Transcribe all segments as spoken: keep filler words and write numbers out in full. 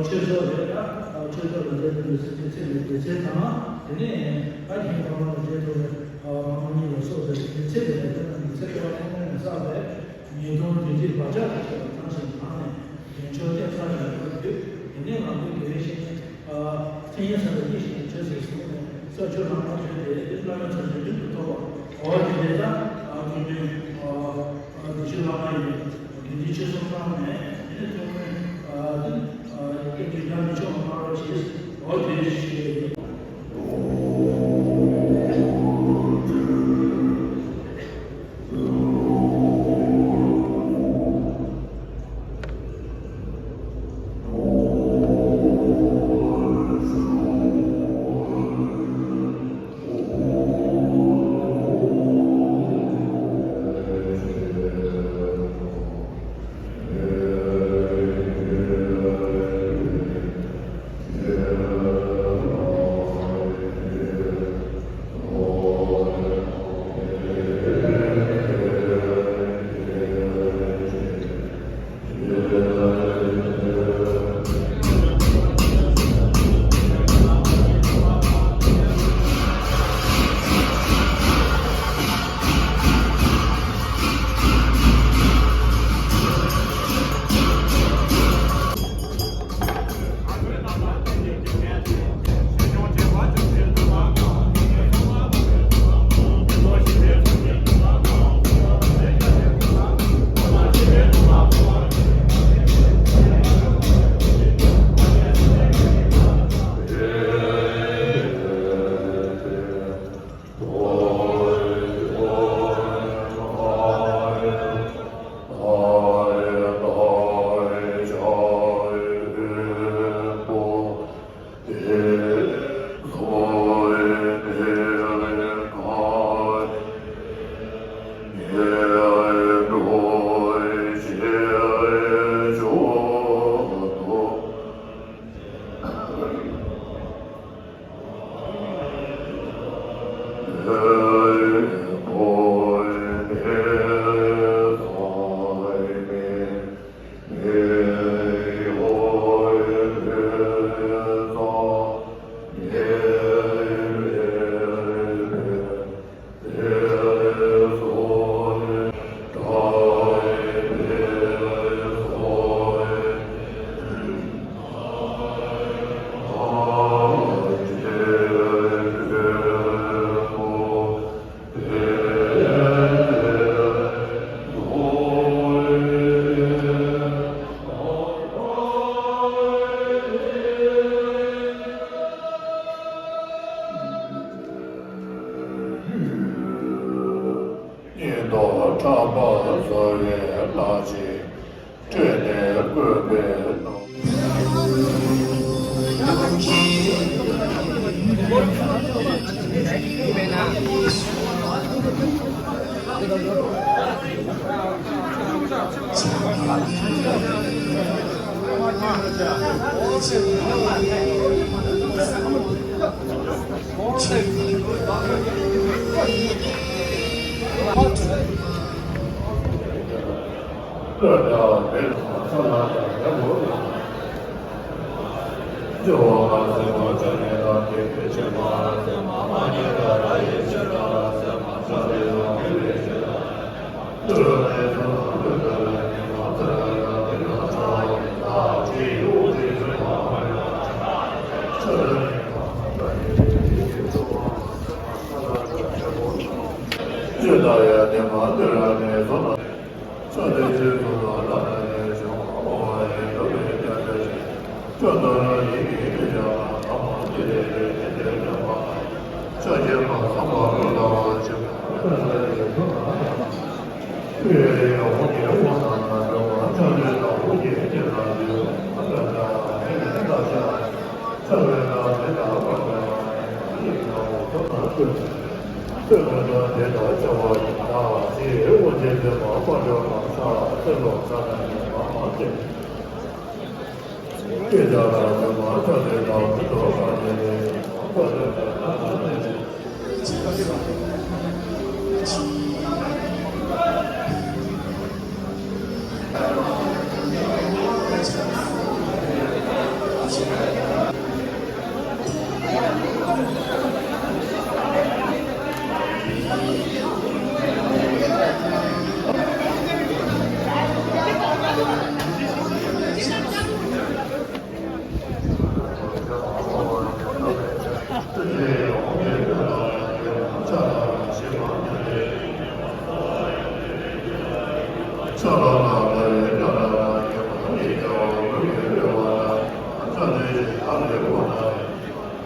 ཆོས་ཚོགས་རེད། ད་ཆོས་ཚོགས་ལ་འབྲེལ་ཐོགས་པའི་སྲིད་ཇུས་ཚད་མའི་སྡེ་ཚན་དང་། དེ་ནས་ད་གིན་གོང་ལ་འབྲེལ་ཐོགས་པའི་མ་མ་ཉེས་པ་སོགས་ཀྱི་སྡེ་ཚན་དེ་ནས་ད་ནི་ཚེ་ཀ་ཐོག་མའི་ནས་བསགས་པའི་ཉེས་ལྟུང་དེ་འདྲའི་བག་ཆགས་ཀྱི་ཆེད་དུ་གང་ཞིག་ནང་ནས་དོན་ཆོས་བསྟན་ཚར་བའི་སྐབས་དུས། དེ་ནས་ང་ཚོའི་དགེ་བའི་བཤེས་གཉེན་མཚན་སྙན་གསན་པ་གཉིས་ཤིག་བྱོས་ཟེར་གསུངས་ནས་ས་ཆུ་ལྷག་མ་བྱོས་ཏེ་བླ་མའི་ཚུལ་དུ་རིང་དུ་ཐོབ་པ། འོ་དེ་འདྲའི་ད་དགེ་འདུན་དགེ་འདུན་བླ་མ་ཡིན། དགེ་འདུན་ཆོས་གསུམ་བླངས་ནས་དེ་ནས་ཐོག་མའི་དེ་དགེ་འདུན་མི་ཆོག་པ་སྨྲ་རོགས་བྱས། འོ་དེ་འདྲའི་ཞིག་ཡིན། ཕྲག་པ་བཟོ་བའི་ལྷ་ཅིག་སྤྲུལ་ནས་བཀོད་པའི་ནོར། ཆོས་དང་ཡང་དེ་མ་དེ་ར་ནས་བཟོ་ན། ཆོས་དེ་ཆོས་སུ་ལ་ལ་ནས་བྱུང་བ་ཡིན་འགྲོ་བའི་རྒྱ་ཆེ་ཞིང་། ཆོས་དང་ར་ཡིན་གྱི་དེ་ཡང་ལ་མ་དེ་རེ་རེ་དེ་དེ་རེ་མ། ཆོས་ཀྱི་མ་བསམ་པ་རུ་ལ་བ་ཆེ་བ་རེ་རེ་དེ་དེ་རེ་ཡང་འོ་ཀྱེ་འོ་ན་ན་འགྲོ་བ་ཆོས་དེ་དང་འོ་ཀྱེ་དེ་ལ་ཡོད་ན་ད་ད་དེ་ནས་ད་ཆ། ཆ་བའི་ལ་དེ་དག་པ་ལ་ཡང་ཡིག་ནང་ཐོབ་ན་ཐོས། ཐོས་པ་ལ་དེ་དག་བྱ་བ་ཡིན་ན་ཞེས་དབུ་འབྱེད་དེ་མ་པ་ལ་མ་ཆ་ཚེ་ལོ་ས་ན་ཡང་མ་མ་སྟེ། སྐད་ཆ་ལ་དེ་མ་ཆ་དེ་དག་མི་ཐོག་པ་ཉིད་ནས་མ་པ་ལ་དེ་དག་ན་ན་ནས།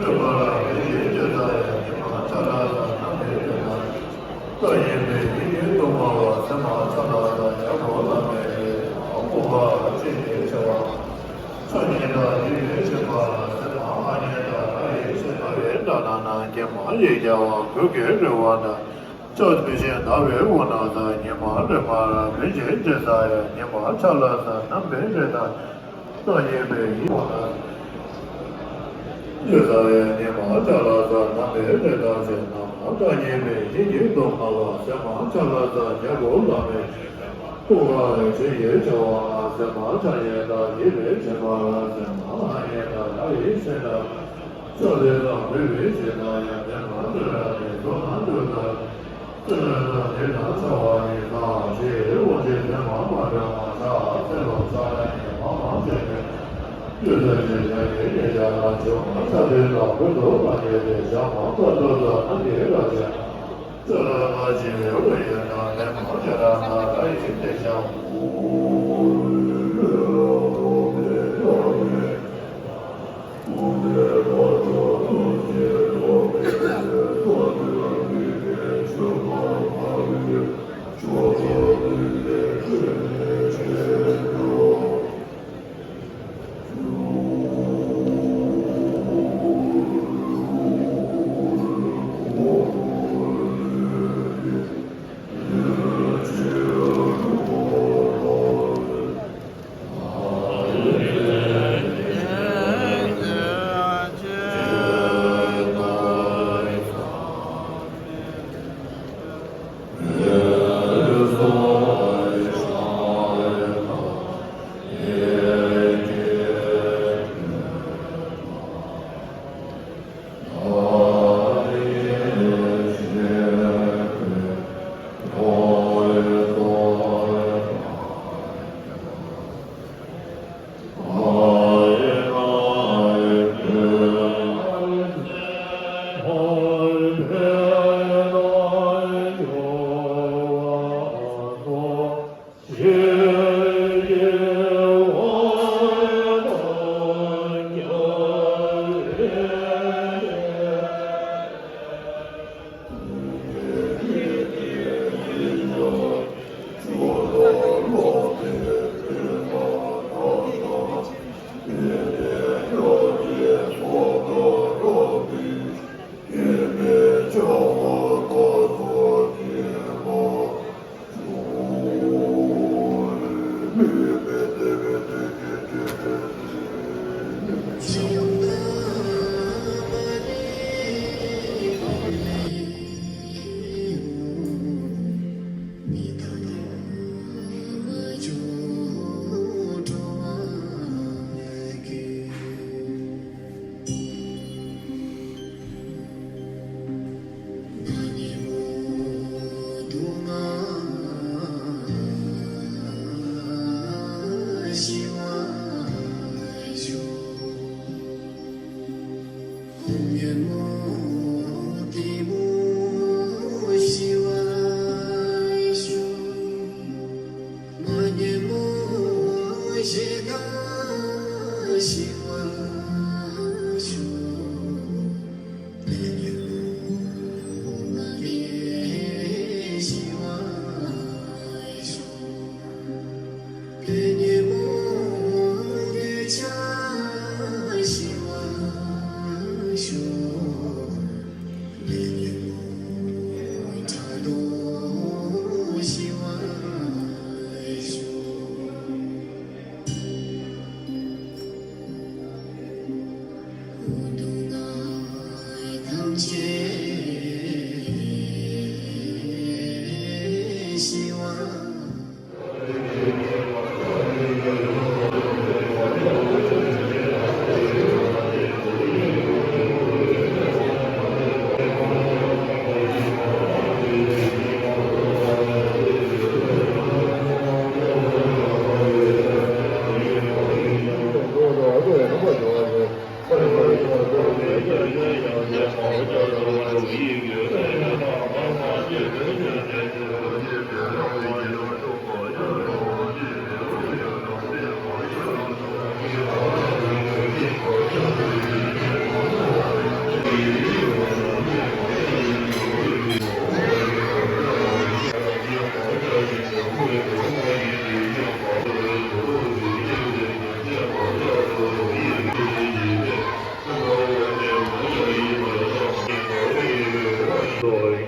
ལྟ་ཡིན་པས་ཡིད་ཀྱི་ལྟ་ཡང་ཉི་མ་ཆ་ལ་ལ་ནམ་མེད་པའི་ན། ལྟ་ཡིན་པས་ཡིད་ཀྱི་སྡུག་བསྔལ་བ་སེམས་མ་ཆ་ལ་ལ་ཡག་པོ་ལ་མེད་པའི་ཨ་ཁུ་བ་ཅི་ཡིན་ཆེ་བ། ཆ་ཉིད་ལ་ཡིད་མེད་ཆེན་པ་ལ་སེམས་མ་ཨ་ཉེ་ལ་ལ་ཡིད་ཆེས་ལྟ་བའི་འདྲ་ན་ན་ཀྱེ་མ་ཡིད་བརྒྱ་བ་གོས་ཀྱི་རེ་བ་ན། ལྕགས་མི་ཤེས་ཟླ་བའི་དབུ་ན་ས་ཉི་མ་རེ་མ་ར་མི་ཤེས་ཅི་ས་ཡ་ཉི་མ་ཆ་ལ་ས་ནམ་པའི་རེ་ད། ལྟ་ཡིན་པས་ཡིད་དབུ་ན། ཅི་ས་ཡ་ཉི་མ་ཆ་ལ་ས་ནམ་པའི་རེ་ད་ཅེ་ན་མ། ལྟ་ཡིན་པས་ཡིད་ཀྱི་སྡུག་བསྔལ་བ་སེམས་མ་ཆ་ལ་ས་ཉེ་པོ་ལ་མེད། ལྐུགས་པ་རེ་ཆེ་ཡི་ཆེ་བ་ང་སེམས་མ་ཆ་ཡེ་ད་ཡིད་པའི་ཆེན་པ་ལ་སེམས་མ་ཨ་ཡེ་ད་ལ་ཡིད་ཆེ་ད། ཕྱོགས་དེ་དག་མི་བས་ཞེ་ན་ཡང་དེ་མ་ཐོས་ར་ནས་མདོ་ན་འདོད་ལྟར། ཐོས་ར་དང་དེ་ལྟར་ཚ་བ་ཡིན་ན་ཞེས་འོ་དེ་དེ་མ་མ་དྲན་མ་ཆགས་ཚེ་ལོ་ས་ཡ་ཉི་མ་མ་བྱས་ནས། ཡོད་ཚད་ཀྱི་ཡ་གི་ཡེ་བྱ་ན་ཆོག་མ་ཚ་དེ་དག་བོད་དུ་མ་ཉེ་སྟེ་བྱ་མ་ཐོས་ཐོས་ས་ན་དེ་ར་བྱ། ཚེ་ལ་མ་བྱས་པའི་འོ་ཡིན་ན་དེ་མ་བྱས་ར་ན་ར་ཡིན་ཏེ་བྱ།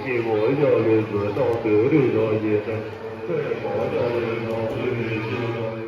སྐྱེ་བོ་ཡ་ལས་བཟོད་དང་དོན་རིག་རང་བཞིན་ནི།